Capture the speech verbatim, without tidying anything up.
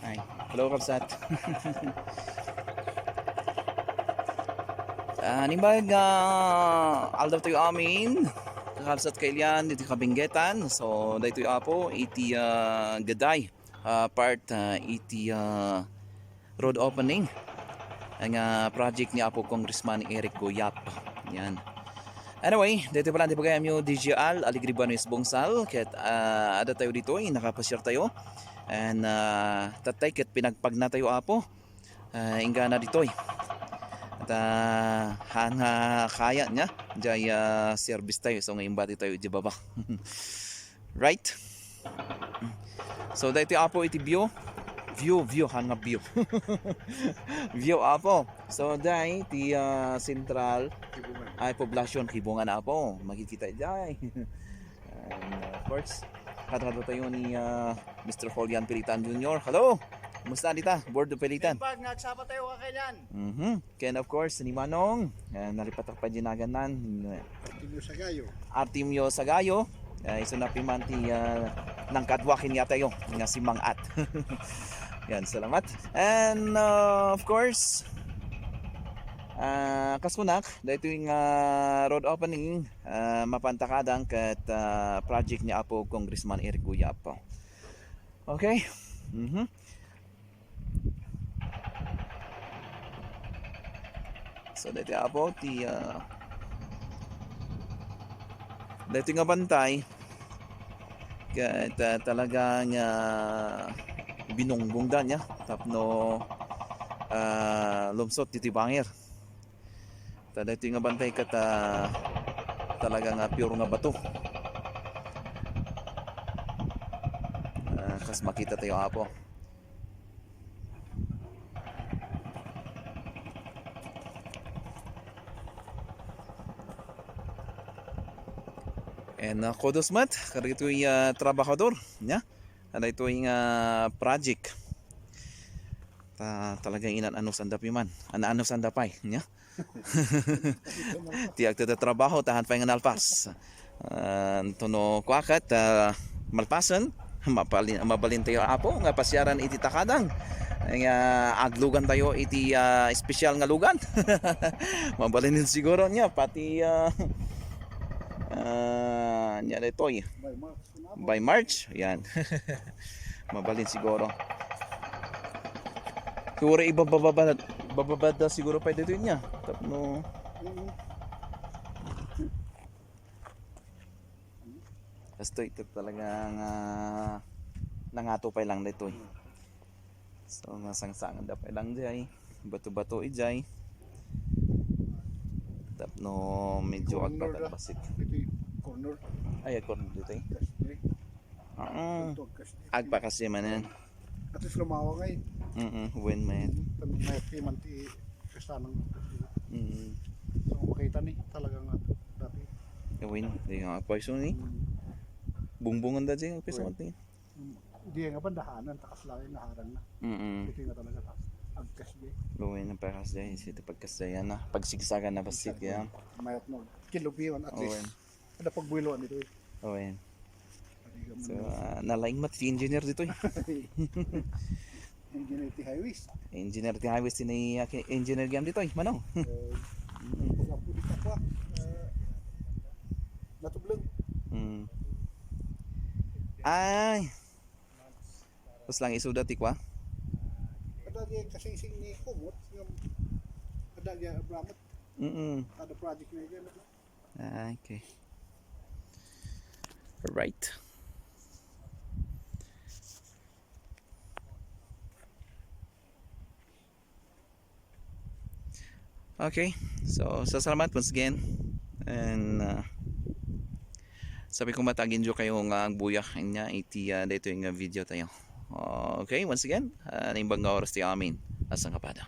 Ay, hello, kabsat. Ah, naimbag nga aldaw tayo amin, kakabsat kailian, ditoy Kabinggetan. So, daytoy Apo, iti, ah, Gaday, ah, part, ah, iti, ah, road opening nga project ni Apo Congressman Eric Goyap. Yan. Anyway, daytoy pala, di ba kayo, D J Al, Alegre Banuis Bungsal, ket, ah, adda tayo ditoy, nakapasiar tayo. And, ah, tatay, ket pinagpagna tayo, Apo. Ah, inggana ditoy. At, ah, han nga kaya niya, jay, ah, service tayo. So, nga imbati tayo, di baba. Right? So, daytoy, Apo, iti view. View, view, han nga view. View, Apo. So, day, ti, ah, central ay poblasyon, Kibungan, Apo. Makikita, day. And, uh, of course, kadkadto tayo ni, ah, Mister Julian Pilitan Junior. Hello! Kumusta dita, Board of Pilitan? Pag nagsapa tayo kakailan. Mhm. Ken, of course, ni Manong. Eh, nalipatak pa dinagan nan. Artemio Sagayo. Artemio Sagayo. Eh, isu na piman ti, ah, nangkadua ken yatayo nga si Mang At. Yan, salamat. And, uh, of course, ah, kas kunak, daytoy nga road opening, ah, mapan ta kadang ket, ah, project ni Apo Congressman Eric Goyap. Okay? Mhm. So, daytoy, Apo, ti, ah, daytoy nga bantay, ket, ah, talagang, ah, binungbong da niya tapno, ah, lumsot ditoy bangir. Ta daytoy nga bantay ket, ah, talaga nga pure nga bato. Ah, kas makita tayo, Apo. And, ah, kudos met kadagitoy, ah, trabahador, nya? Kadagitoy nga project. Ta-, talaga inan-anusan da piman. An-anusan da pay, nya? Ti agtatatrabaho, ta han pay nga nalpas. Ah, anto no kuaket, ah, malpasen, mapalin-, mabalin tayo, Apo, nga pasiaran iti ta kadang. Nga aglugan tayo iti, ah, espesyal nga lugan. Mabalin siguro niya, pati, ah, ah, niya ditoy. By March, yan. Mabalin siguro. Siguro ibababa, bababa da siguro pay ditoy niya. Tapno. Kastoy, ket talagang, ah, nangato pay lang ditoy. So, masangsangan da pay lang jay. Bato-bato ijay. Tapno medyo agpatat bassit. Iti corner. Ay, corner ditoy. Kasdi. Oo. Ito, kasdi. Agpakasdi manen. At least lumawa ngay. Mm, wen met. Tanong may piman ti kasanang. Mm. So, makita ni talaga nga dati. Wen, di nga agpaiso ni. Mm. Bungbungan da jay, agpaiso ni. Di nga pandahanan, takas lang yung naharang na. Mm. Ito nga talaga takas. Agkasdi. Wen, agpakasdi, iti pagkasdian na. Pagsigsagan na bassit, ya. Mayat no. Kilubiwan at least. Ada pagbuiloan dito eh. Wen. So, ah, nalaing met ti engineer ditoy. Engineer ti highways. Engineer ti highways, ti ni, ah, ki-, engineer gayam ditoy, Manong. Eh, sa puli ka pa, eh, natubleng. Mm. Ay. Tapos lang isuda ti kwa? Ada di kasing ni Kumot, yung ada di Abramat. Mm-mm. Ada project na yan. Ah, okay. Right. Okay. So, salamat once again. And, uh, sabi ko, matagin jo kayo nga agbuya inya iti, uh, dito yung video tayo. Okay, once again, uh, naimbag nga oras ti amin. Asang kapada.